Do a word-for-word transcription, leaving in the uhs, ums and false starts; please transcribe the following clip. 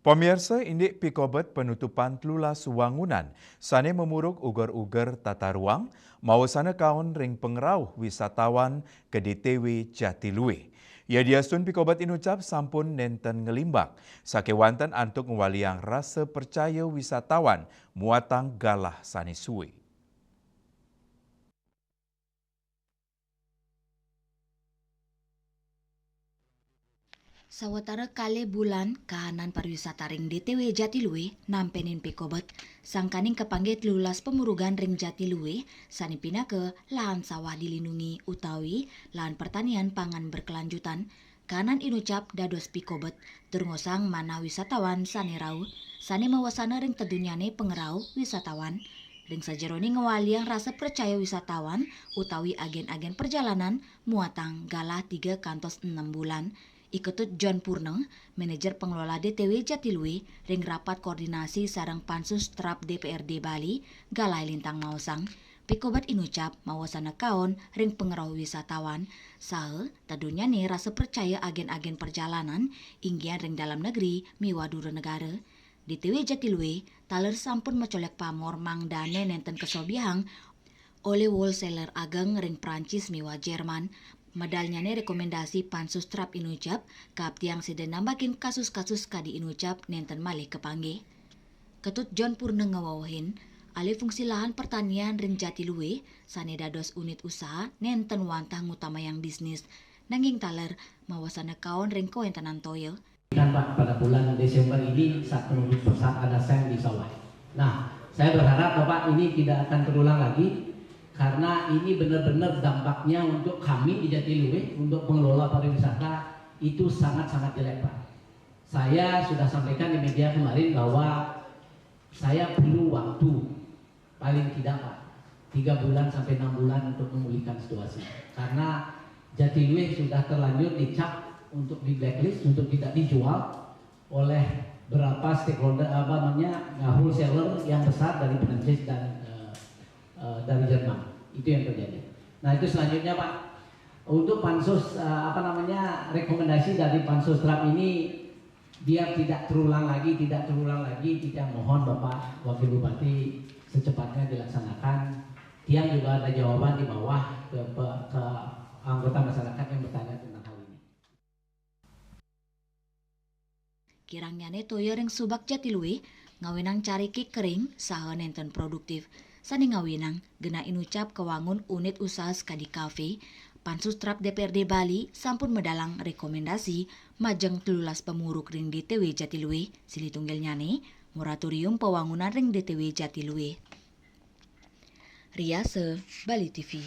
Pamirsa, indik pikobet penutupan telulas wangunan sane mamuruk uger-uger tata ruang, mawasana kaon ring pangrauh wisatawan ka D T W Jatiluwih. Yadiastun pikobet inucap sampun nenten nglimbak, sakewanten antuk ngwaliang rasa pracaya wisatawan muatang galah sane suwe. Sawatara kalih bulan, kahanan pariwisata ring D T W Jatiluwih nampenin pikobet, sangkaning kapanggih telulas pamurugan ring Jatiluwih, sane pinaka lahan sawah dilindungi utawi lahan pertanian pangan berkelanjutan, kahanan inucap dados pikobet, tur ngosang manah wisatawan sane rauh, sane mawasana ring tedunnyane pangrauh wisatawan. Ring sajeroning ngwaliang rasa pracaya wisatawan utawi agen-agen perjalanan muatang galah tiga kantos enam bulan. I Ketut John Purneng, Manajer Pengelola D T W Jatiluwih, ring rapat koordinasi sareng Pansus Trap D P R D Bali, galah lintang maosang, pikobet inucap mawasana kaon ring pangrauh wisatawan, saha tedunnyane rasa pracaya agen-agen perjalanan, inggihan ring dalam negeri miwah dura negara. D T W Jatiluwih taler sampun macolek pamor mangdane nenten kasobiahang olih wholesaler ageng ring Prancis miwah Jerman. Medalnyane rekomendasi Pansus Trap inucap, kaaptiang sida nambakin kasus-kasus kadi inucap nenten malih kapanggih. Ketut John Purneng ngawewehin, alih fungsi lahan pertanian ring Jatiluwih, sane dados unit usaha nenten wantah ngutamayang bisnis, nanging taler mawasana kaon ring kawentenan toya. Kan, Pak, pada bulan Desember ini saat penutup, saat ada seng di sawah. Nah, saya berharap, Bapak, ini tidak akan terulang lagi, karena ini benar-benar dampaknya untuk kami di Jatiluwih, untuk pengelola pariwisata, itu sangat-sangat jelek, Pak. Saya sudah sampaikan di media kemarin bahwa saya perlu waktu, paling tidak, Pak, tiga bulan sampai enam bulan untuk memulihkan situasi. Karena Jatiluwih sudah terlanjur dicap untuk di blacklist, untuk tidak dijual oleh berapa stakeholder, apa namanya, eh, wholesaler yang besar dari Prancis dan, eh, eh, dari Jerman. Itu yang terjadi. Nah, itu selanjutnya, Pak, untuk pansus, eh, apa namanya, rekomendasi dari Pansus Trap ini, biar tidak terulang lagi, tidak terulang lagi, kita mohon Bapak Wakil Bupati secepatnya dilaksanakan. Tiang juga ada jawaban di bawah ke, ke, ke anggota masyarakat yang bertanya tentang hal ini. Kirangnyane toya ring subak Jatiluwih, ngawinang carike kering saha nenten produktif, sane ngawinang genah inucap kawangun unit usaha sakadi kafe. Pansus Trap D P R D Bali sampun medalang rekomendasi majeng telulas pamuruk ring D T W Jatiluwih, silih tunggilnyane moratorium pawangunan ring D T W Jatiluwih. Riasa, Bali T V.